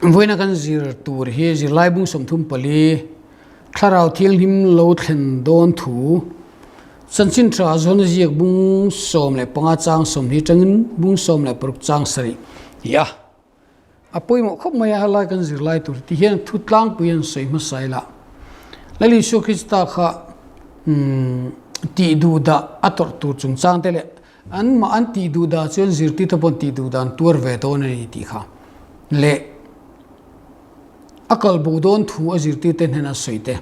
Vawiina kan zir tur hi zirlai bung 34, Thlarau Thianghlim lo thlen dawn thu, Chanchin Tha Zawna ziak bung 15 chang 20 tangin bung 16 chang 7 ti a. A pawimawh khawp mai a, helai kan zirlai tur ti hian thu tlangpui an sawi hmasa ila. Lal Isua Krista kha tih duh dah a tawrh tur chungchang te leh an mah an tih duh dah chuan zirtir te pawh an tih duh dan tuar ve dawn a ni tih kha leh a kal bo dawn thu a zirtir te hnena sawi te.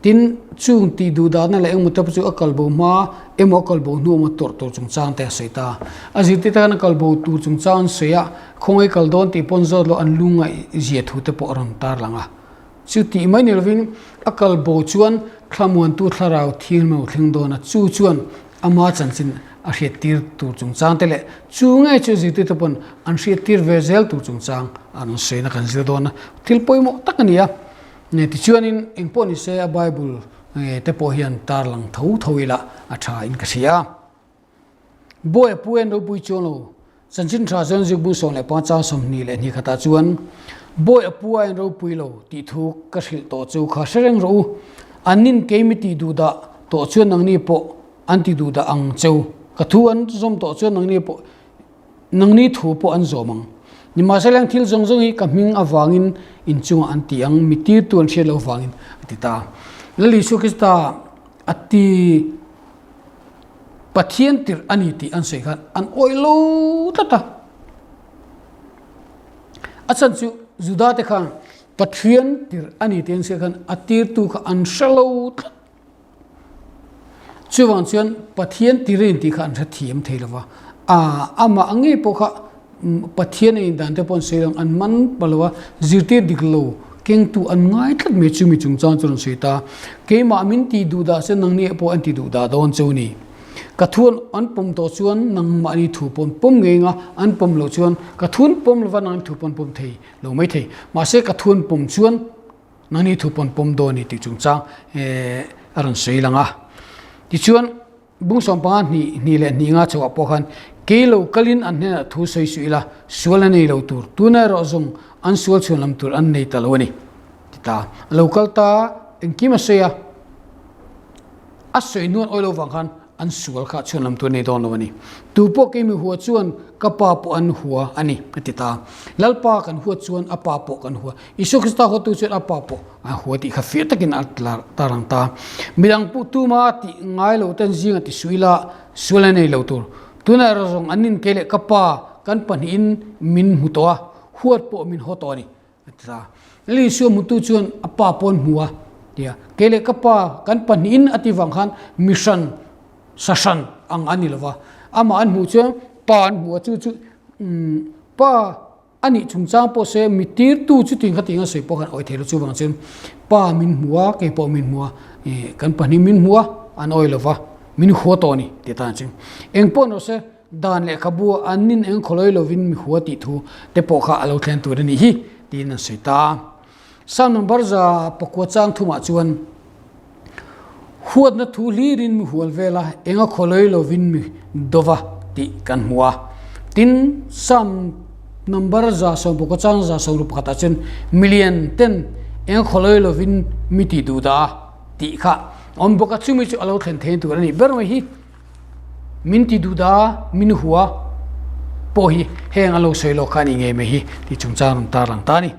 Tin, chung tih duh dahna leh engmaw te pawh chu a kal bo hma emaw a kal bo hnu emaw tawrh tur chungchang te a sawi ta. A zirtir te khan a kal bo tur chungchang an sawi a, khawngaih kal dawn tih pawn zawt loh an lu ngaih zia thu te pawh a rawn tar lang a. Chu tih mai ni lovin a kal bo chuan thlamuantu thlarau thil hmel thleng dawn a, chu chuan ama chanchin a hriattir tur chungchang te leh chu ngei chu zirtir te pawn an hriattir ve zel tur chungchang a rawn sawina kan zir dawn a, thil pawimawh tak a ni a. Nge tichuanin eng pawh ni se a Bible te pawh hian tarlang tho tho ila a tha in ka hria. Bawi a pu en ropui chuang lo, chanchin tha chuan zikbung 15 chang 22 khatah chuan Bawi a pu a en ropui lo tih thu ka hrilh tawh chu kha hre reng rawh u, an nin keimi tih duh dah tawh chuan nangni pawh an ti duh dah ang cheu, ka thu an zawm tawh chuan nangni pawh Nangni thu pawh an zawm ang. Nimahsela heng thil zawng zawng hi ka hming avangin in chungah an ti ang, mi tirtu an hriat loh avangin a ti ta. Lal Isua Krista a ti Pathian tirh a ni tih an sawi khan an awih lo tlat a. A chhan chu Juda te khan Pathian tirh a ni tih an sawi khan a tirtu kha an hre lo tlat. Chuvang chuan Pathian tirin tih kha an hrethiam thei lo va, a amah ngei pawh kha Pathian a indan te pawh an sawi lo ang, an man pa lo a, zirtir dik lo kengtu an ngai tlat mai chumi chungchang chu rawn sawi ta. Keimah min tih duh dah chuan nangni pawh an ti duh dah dawn chu ni. Ka thu an pawm tawh chuan nangmahni thu pawh an pawm ngei ang a, an pawm loh chuan ka thu an pawm lova nangni thu pawh an pawm thei lo mai thei. Mahse ka thu an pawm chuan Nangni thu pawn pawm dawn ni tih chungchang a rawn sawi lang a. Tichuan, bung 15 hnih hnih leh hnih nga chhoah pawh khan kei lo kalin an hnenah thu sawi suh ila, sual a nei lo tur, tuna erawh zawng an sual chhuan lam tur an nei ta lo a ni, ti ta. A lo kal ta, engkim a sawi a, a sawi hnuan awi lo vang khan An sual kha chhuan lam tur nei dawn lo a ni. Tu pawh keimi hua chuan ka pa pawh an hua a ni, a ti ta. Lalpa kan huat chuan a pa pawh kan hua. Isua Krista huattu chuan a pa pawh a hua tih kha fiah takin a tarlang ta. Midang pawh tuma tih ngai lo ten zinga ti suh ila sual a nei lo tur. Tunah erawh zawng an nin kei leh ka pa kan pahnihin min hmu tawh a, huat pawh min haw tawh a ni. A ti ta. Lal Isua hmutu chuan a pa pawn hmu a, ti a. Kei leh ka pa kan pahnihin a ti vang khan mi hran, sa hran ang a ni lo va. Amah an hmuh chuan pa an hmu a, chu chu pa a nih chungchang pawh se mi tirtu chu ting kha ting a sawi pawh khan awi thei lo. Chuvang chuan pa min hmu a, kei pawh min hmu a, kan pahnih min hmu a, an awi lo va, min hua tawh a ni ti tan chuan. Engpawh ni se Dan lehkhabu an nin eng khawlawi lovin mi hua tih thu te pawh kha a lo thlen tur a nih hi tiin an sawi ta. Psalm number 9 chang thumah chuan, Huatna thu hlirin mi hual vel a, enga khawlawi lovin mi dova tih kan hmu a. Tin, Psalm number 19 chang 61 ah chuan, Milian ten eng khawlawi lovin mi tih duh dah a tih kha a awm bawk a, chumi chu a lo thlen thei tur a nih ber mai hi. Min ti duh da, min hua pawh hi heng a lo sawi lawk kha a ni ngei mai hi tih chungchang rawn tar lang ta a ni.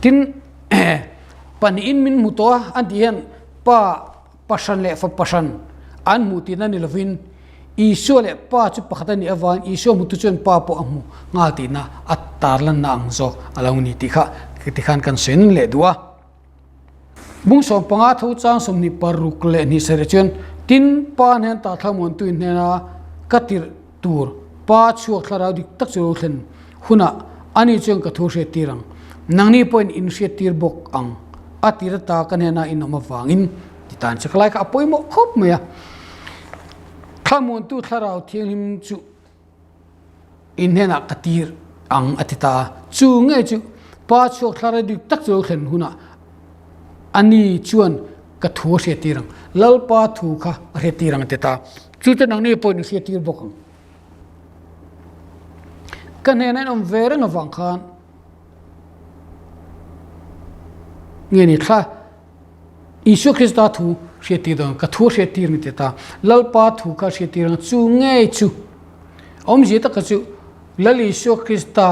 Tin, pahnihin min hmu tawh a, an tih hian pa pahran leh fa pahran an hmuh tihna ni lovin Isua leh pa chu pakhat a nih avangin Isua hmutu chuan pa pawh a hmu nghal tihna a tarlanna ang zawk a lo ni tih kha tikhan kan sawi nun leh duh a. Bung 15 tho chang 26 leh hnih sarih chuan tin pa hnen ta thlamuantu in hnena ka tirh tur pa chhuak thlarau dik tak chu lo thlen hunah ani chuan ka thu hriat tir ang. Nangni pawhin in hriat tir bawk ang a tir ata ka hnena in awm avangin ti tan che khalai kha a pawimawh khawp mai a. Thlamuantu thlarau thianghlim chu In hnenah ka tir ang a ti ta a. Chu ngei chu pa chhuak thla dik tak chu lo thlen hunah a ni chuan ka thu a hriat tir ang. Lalpa thu kha a hriat tir ang a ti ta. Chu chu nangni pawhin i hriat tir bawk ang. Ka hnena in awm ve reng avang khan nge ni thla Isua Krista thu hriattir dawn ka thu hriattir ni ti ta Lalpa thu kha hriattir ang chu ngei chu awmzia taka chu Lal Isua Krista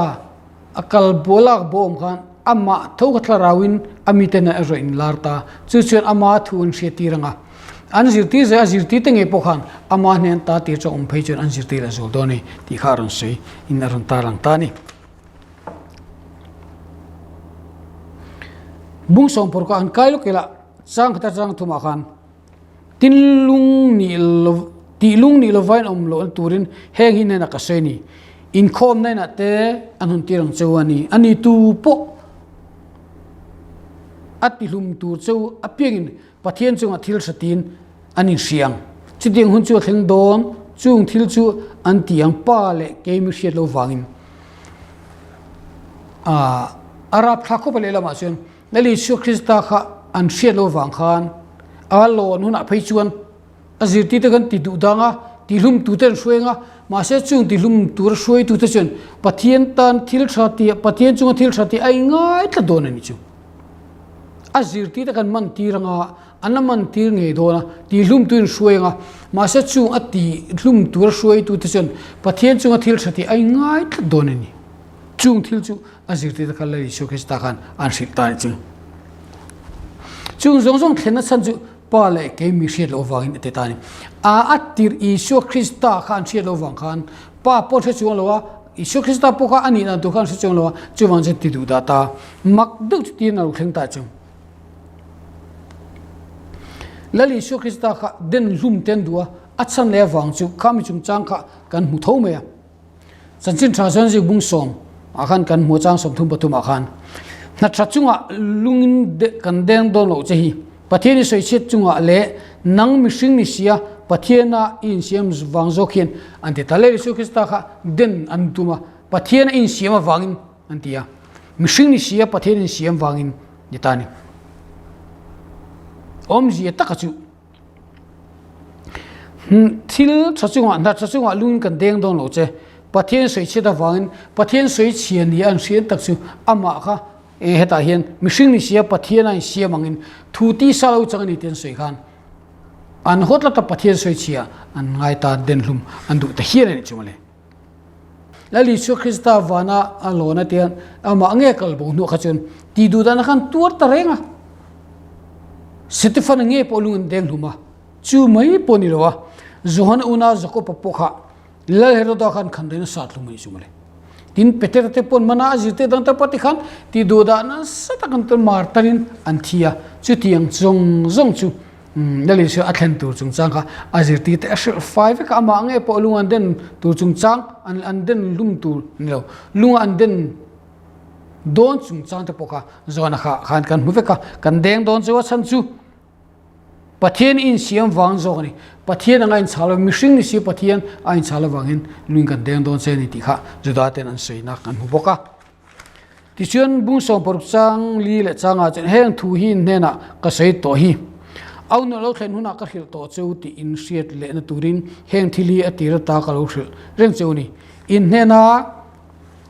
A kal bo lak bo awm khan amah tho kha thlarauin a miten a erawh inlar ta. Chu chuan ama thu an hriattir ang a. An zirtir zai a zirtirte ngei pawh khan ama hnen ta tir chu a awm phei chuan an zirtir a zul dawn a ni tih kha a rawn sawi in a rawn tarlang ta a ni. Bung sawmpawr kha an kai lawk ila chang khat atang thumah khan Tinlung nih lo, tihlung nih lova in awm loh turin heng hi hnenah ka sawi a ni. Inkhawmna inah te an hun tir ang cheu a ni. A ni tu pawh a tihlum tur cheu apiangin Pathian chungah thil hre tiin an inhria ang. Chutiang hun chu a thleng dawn, chung thil chu an ti ang pa leh keimi hriat lo vangin. A rapthlak khawp a lehlamah chuan Lal Isua Krista kha an hriat loh vang khan a lawn hunah phei chuan a zirtirte khan ti duh dang a, tihlum tute an hruai ang a, mahse chung tihlum tura hruaitute chuan Pathian tan thil tha tih, Pathian chunga thil tha tih a ingai tlat dawn a ni chu. A zirtirte khan man tir ang a, an la man tir ngei dawn a, tihlum tuin hruai ang a, mahse chung a tihlum tura hruaitute chuan Pathian chunga thil tha tih a ingai tlat dawn a ni. Chung thil chu a zirtirte kha Lal Isua Krista khan an hrilh ta a nih chu. Chung zawng zawng thlenna chhan chu Pa leh kei mi hriat loh avangin a ti ta a ni. A a tirh Isua Krista kha an hriat loh avang khan Pa pawh hre chuang lo a, Isua Krista pawh kha a nih dan tur kha an hre chuang lo a, chuvang chuan ti duh dah ta. Mak deuh chu tiin a lo thleng ta chu. Lal Isua Krista kha den hlum te an duh a, a chhan leh avang chu kha mi chungchang kha kan hmu tho mai a. Chanchin tha chuan zikbung sawm ah khan kan hmu chang 33 ah khan hna tha chungah lungin kan deng dawn loh che hi Pathian i sawichhiat chungah leh nang mihring ni sia Pathiana i insiam vang zawk hian an ti ta. Lei Isua Krista kha den an tum a, Pathiana i insiam avangin an ti a, mihring ni sia Pathian insiam vangin ni ta a ni. Awmzia taka chu. Thil tha chungah, hna tha chungah lungin kan deng dawn lo che. Pathian sawichhiat avangin Pathian sawichhia ni a an hriat tak chu amah kha e hetah hian mihring ni sia Pathian a insiam angin thu tisa lo chang a ni tih an sawi khan an haw tlat a Pathian sawichhia an ngai ta den hlum an duh ta hial a nih chu mawle. Lal Isua Krista vana a lawn a tian amah nge kal bo hnuah kha chuan ti duh dan khan tuar ta reng a. Setefana nge pawh lung an deng hlum a, chu mai pawh ni lo a, Johana unau Jakoba pawh kha Lal Heroda khan khan dain a sat hlum a nih chu mawle. Tin Petera te pawn mana a zirtir dang te pawh ti khan ti duh dan nasa tak an tel martar in an thi a, chutiang zawng zawng chu Lal Isua a thlen tur chungchang kha a zirtir te a hrilh fai vek a, amah nge pawh lung an den tur chungchang an den hlum tur ni lo, lung an den dawn chungchang te pawh kha Johana kha khan kan hmu vek a, kan deng dawn chu a chhan chu Pathian insiam vang zawk a ni. Pathian anga inchhal lo, mihring ni si Pathian a inchhal avangin lung kan deng dawn che a ni tih kha Juda ten an sawina kan hmu bawk a. Tichuan bung 60 chang li leh changah chuan heng thu hi in hnenah ka sawi tawh hi. Au nuah lo thlen hunah ka hrilh tawh cheu tih in hriat lehna turin heng thil hi a tir ata ka lo hrilh reng cheu a ni. In hnena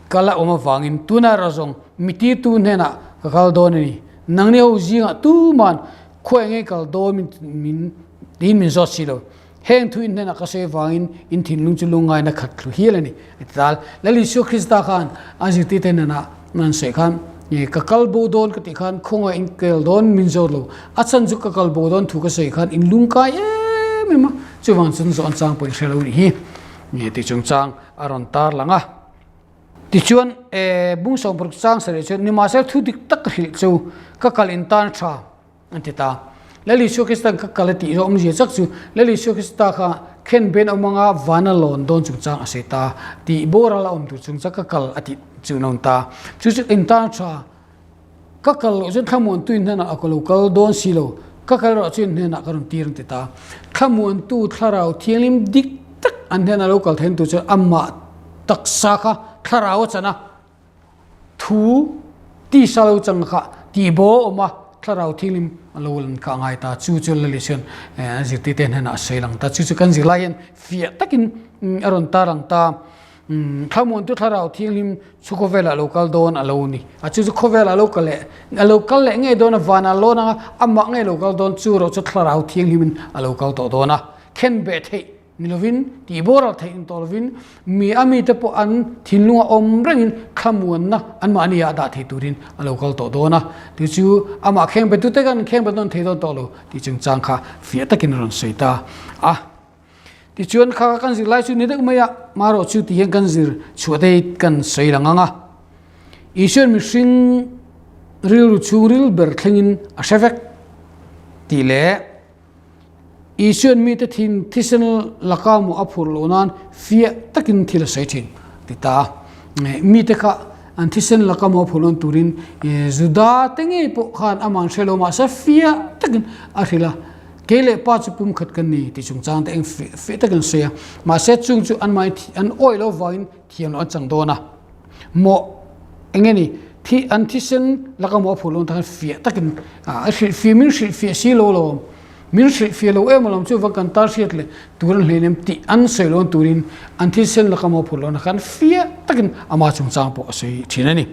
ka la awm avangin tuna erawh zawng mi tirtu hnenah ka kal dawn a ni. Nangni ho zingah tuman khuai ngei kal dawn min tiin min zawt si lo. Heng thu in hnenah ka sawi avangin in thinlung chu lungngaina khat thlu hial a ni, a ti tal. Lal Isua Krista khan a zirtirte hnenah an sawi khan, Ka kal bo dawn ka tih khan khawngaih in kel dawn min zawt lo. A chhan chu ka kal bo dawn thu ka sawi khan in lungkai em em a, chuvang chuan zawh an chang pawh in hre lo nih hi, tih chungchang a rawn tarlang a. Tichuan, bung 60 chang sarih chuan, Nimahsela thu dik tak ka hrilh chu ka kal in tan tha. An ti ta. Lal Isua Kristan ka kal a tih zawh awmzia chak chu Lal Isua Krista kha khen ben awm anga vana lawn dawn chungchang a sawi ta tih boral a awm tur chungchang ka kal a tih chu an awm ta. Chu chu eng tan tha ka kal loh chuan thlamuantu in hnenah a ka lo kal dawn si lo, ka kal erawh chu in hnenah ka rawn tir an ti ta. Thlamuantu thlarau thianghlim dik tak an hnenah lo kal thein tur chuan amah taksa kha thlarau a chan a. Thu tisa lo chang kha tih bo awm a, thlarau thianghlim a lo lan kha a ngai ta. Chu chu Lali chuan a zirtirte hnenah a sawi lang ta. Chu chu kan zirlai hian fiah takin a rawn tar ang ta. Thlamuantu Thlarau Thianghlim chu khawvelah a lo kal dawn a lo ni. A chu chu khawvelah a lo kal leh, a lo kal leh ngei dawn a, vanah a lawn ang a, amah ngei a lo kal dawn, chu erawh chu Thlarau Thianghlimin a lo kal tawh dawn a, khenbeh theih ni lovin, tihboral theih ni tawh lovin, mi a mite pawh an thinlunga awm rengin thlamuanna anmahni ah dah thei turin a lo kal tawh dawn a. Tih chu amah khengbetute khan khengbet nawn thei dawn tawh lo tih chungchang kha fiah takin a rawn sawi ta a. Tichuan kha kan zir lai chu ni deuh mai a, marawh chu ti hian kan zir chhuah te hi kan sawi lang ang a. Isuan mihring rilru chhungril ber thlengin a hre vek tih leh Isuan mite thin thisen laka maw a phurh loh nan fiah takin thil a sawi thin ti ta a. Mite kha an thisen laka maw a phurh loh turin Juda te ngei pawh khan amah an hre lo mahse fiah takin a hrilh a. Kei leh pa chu pum khat kan ni tih chungchang te eng feh takin an sawi a, mahse chung chu anmahni an awih loh avangin thiam loh an chang dawn a. Mawh eng nge ni thi an thisen laka mawh a phur loh tan fiah takin a hrilhfiah min hrilhfiah si lo alawm, min hrilhfiah lo em alawm chuvang kan tan hriat leh tur an hleinem tih an sawi loh turin an thisen laka mawh a phur lohna khan fiah takin ama chungchang pawh a sawi thin a ni.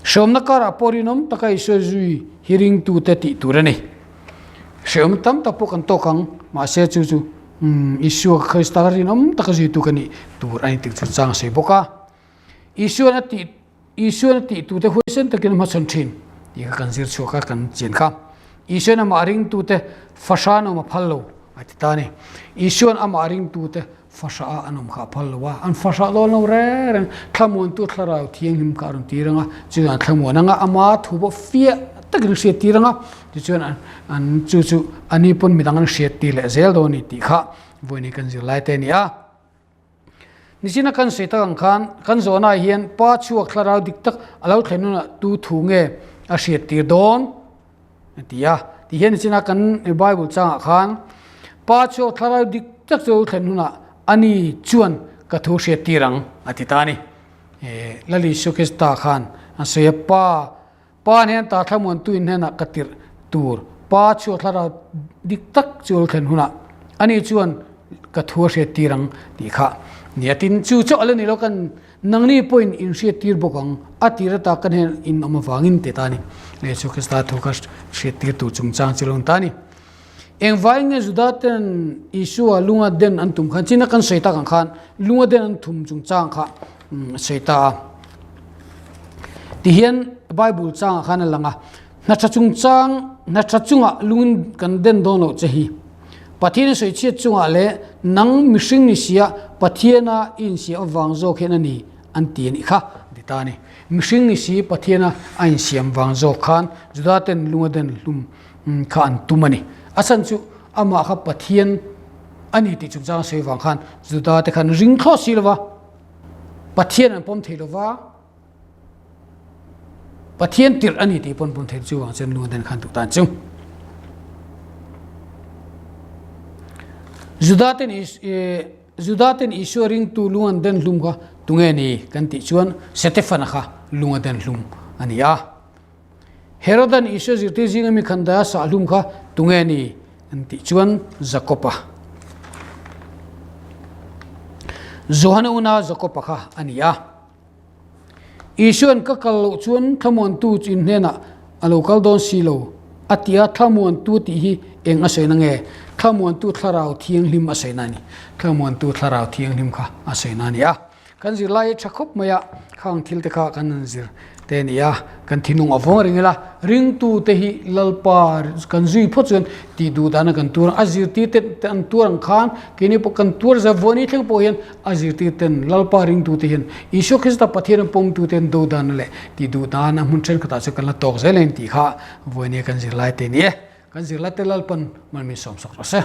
Hreawmna karah pawh rinawm taka Isua zui hi ringtute tih tur a ni. Hreawm tam tak pawh kan tawk ang, mahse chu chu Isua Krista rinawm taka zuitu ka nih tur a ni tih chu chang a sawi bawk a. Isuan a tih Isuan a tih tute huaisen takin a hmachhawn thin tih kha kan zir chhuak a, kan chian kha. Isuan amah ringtute fahran awm a phal lo a ti ta a ni. Isuan amah ringtute Fahrah ah an awm kha a phal lo a, an fahrah dawn lo reng reng, thlamuantu thlarau thianghlim kha a rawn tir ang a, chuan an thlamuan ang a, ama thu pawh fiah takin an hriat tir ang a, tichuan an chu chu a ni pawn midang an hriat tir leh zel dawn a ni tih kha vawiin kan zirlai te a ni a. Nichina kan sawi tak ang khan kan zawhnaah hian pa chhuak thlarau dik tak a lo thlen hunah tu thu nge a hriat tir dawn? A ti a, ti hian nichina kan Bible changah khan Pa chu thlarau dik tak chu thlen hunah ani chuan ka thu hriat tir ang a ti ta a ni. Lal Isua Krista khan a sawi a, Pa, Pa hnen ta thlamuantu in hnenah ka tirh tur, Pa chu thlarau dik tak chu lo thlen hunah ani chuan ka thu a hriat tir ang tih kha nia. Tin, chu chauh a la ni lo kan Nangni pawhin in hriattir bawk ang, a tir ata ka hnen in awm avangin ti ta a ni. Isua Krista thu kha hriattir tur chungchang chu lo ni ta a ni. Engvaiin nge Juda ten Isua lunga den an tum khan, china kan sawi tak ang khan lunga den an thum chungchang kha a sawi ta a. Tihian Bible changah khan a lang a, Hna tha chungchang, hna tha chungah lungin kan den dawn loh che hi. Pathian i sawi chhiat chungah leh nang mihring ni sia Pathiana i insiam avang zawk hian a ni an ti a nih kha a ti ta a ni. Mihring ni si Pathiana a insiam vang zawk khan Juda ten lunga den hlum kha an tum a ni. A chhan chu amah kha Pathian a ni tih chungchang a sawi vang khan Juda te khan ring thlawt si lova Pathian an pawm thei lova, Pathian tirh a ni tih pawn pawn theih chu vang chuan nu den khan duh tan chu. Juda ten Juda ten Isua ringtu lung an den hlum kha tunge ni kan tih chuan Setefana kha lung a den hlum a ni a. Herodan Isua zirtir zinga mi khandaia sah hlum kha tunge ni an tih chuan Jakoba. Johana una Jakoba kha a ni a. Isua'n ka kal loh chuan thlamuantu chu in hnenah a lo kal dawn si lo a ti a, thlamuantu tih hi eng a sawina nge? Thlamuantu thlarau thianghlim a sawina a ni. Thlamuantu thlarau thianghlim kha a sawina a ni a. Kan zirlai hi tha khawp mai a, khang thil te kha kan han zir te a ni a, kan thinlung a vawng reng ila, ringtu te hi Lalpa kan zui phawt chuan tih duh dana kan tuar ang, a zirtir te an tuar ang khan keini pawh kan tuar zau vawi ni thleng pawh hian A zirtirten Lalpa ringtute hian Isua Krista Pathian a pawmtuten do dan leh tih duh dan a hmun thenkhatah chu kan la tawk zel a ni tih kha vawinia kan zirlai te a ni e. Kan zirlaite Lalpan malmin sawmsak rawh se.